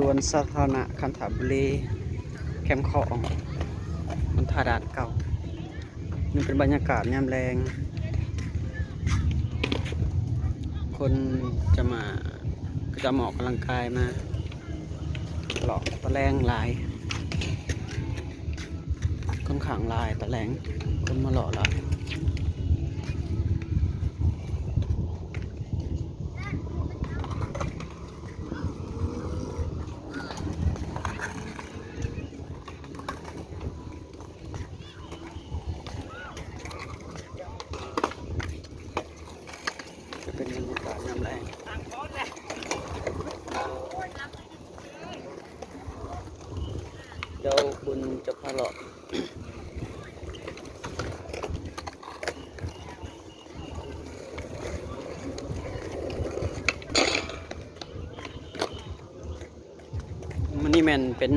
ສວນສາທາລະນະຄັນທະບູລີ ແຄມຂອງ ມັນທ່າດ່ານເກົ່າ. ນີ້ເປັນບັນຍາກາດຍາມແລງ ຄົນຈະມາ ເຂົາເຈົ້າມາອອກກຳລັງກາຍ ມາເລາະຕອນແລງຫຼາຍ ຂ້ອນຂ້າງຫຼາຍຕອນແລງ ຄົນມາເລາະຫຼາຍ. ຈະເປັນບັນຍາກາດຍາມແລງ ດຽວບຸນຈະພາເລາະ. ມື້ນີ້ແມ່ນເປັນ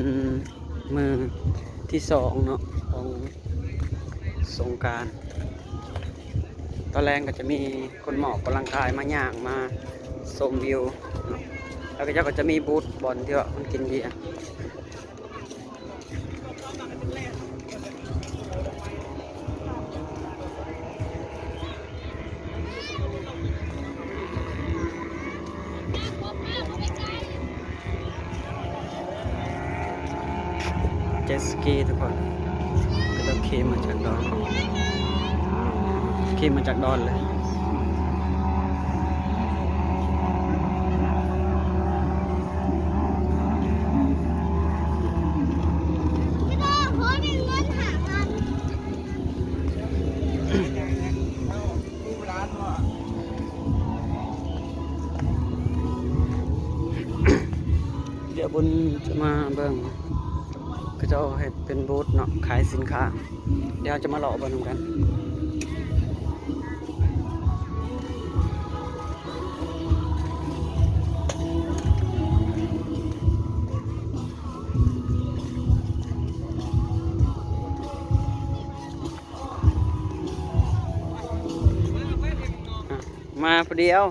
ມື້ທີສອງເນາະ ຂອງສົງການ. ຕອນແລງກໍຈະມີຄົນມາອອກກຳລັງກາຍ ມາຍ່າງ ມາຊົມວິວເນາະ ແລ້ວກໍເຈົ້າກໍຈະມີບູດບ່ອນທີ່ວ່າມັນກິນເບຍ. ເຈັດສະກີທຸກຄົນ ກໍຕ້ອງຂີ່ມາຈາກດອນ ຂີ່ມາຈາກດອນເລີຍ. ດຽວບຸນຈະມາເບິ່ງ ເຂົາເຈົ້າເຮັດເປັນບູດເນາະ ຂາຍສິນຄ້າ. ດຽວເຮົາຈະມາເລາະເບິ່ງນຳກັນ. ມາຜູ້ດຽວ.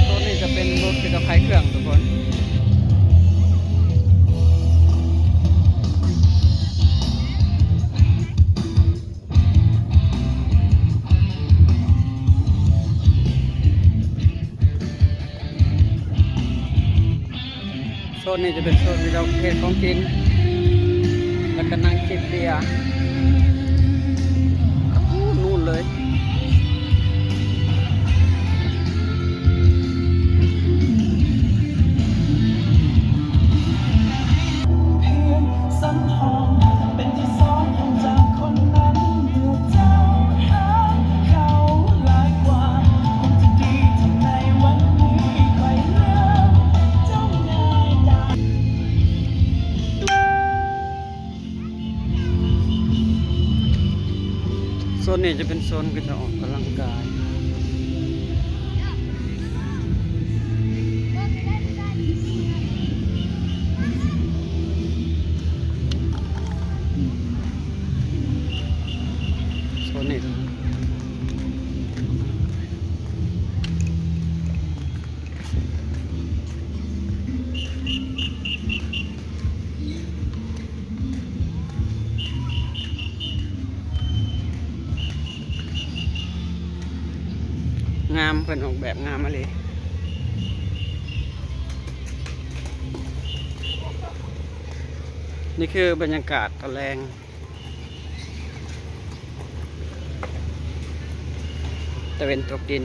ໂຊນນີ້ຈະເປັນລົດທີ່ເຂົາຂາຍເຄື່ອງທຸກຄົນ. ໂຊນນີ້ຈະເປັນໂຊນທີ່ເຈົ້າເຮັດຂອງກິນ ແລ້ວກໍນັ່ງຈິບເບຍ ໂອ້ ນູ້ນເລີຍ. ໂຊນນີ້ຈະເປັນໂຊນເຂົາເຈົ້າອອກກຳລັງກາຍ. ໂຊນນີ້ ງາມ ເພິ່ນອອກແບບງາມອີ່ຫຼີ. ນີ້ຄືບັນຍາກາດຕອນແລງ ຕາເວັນຕົກດິນ.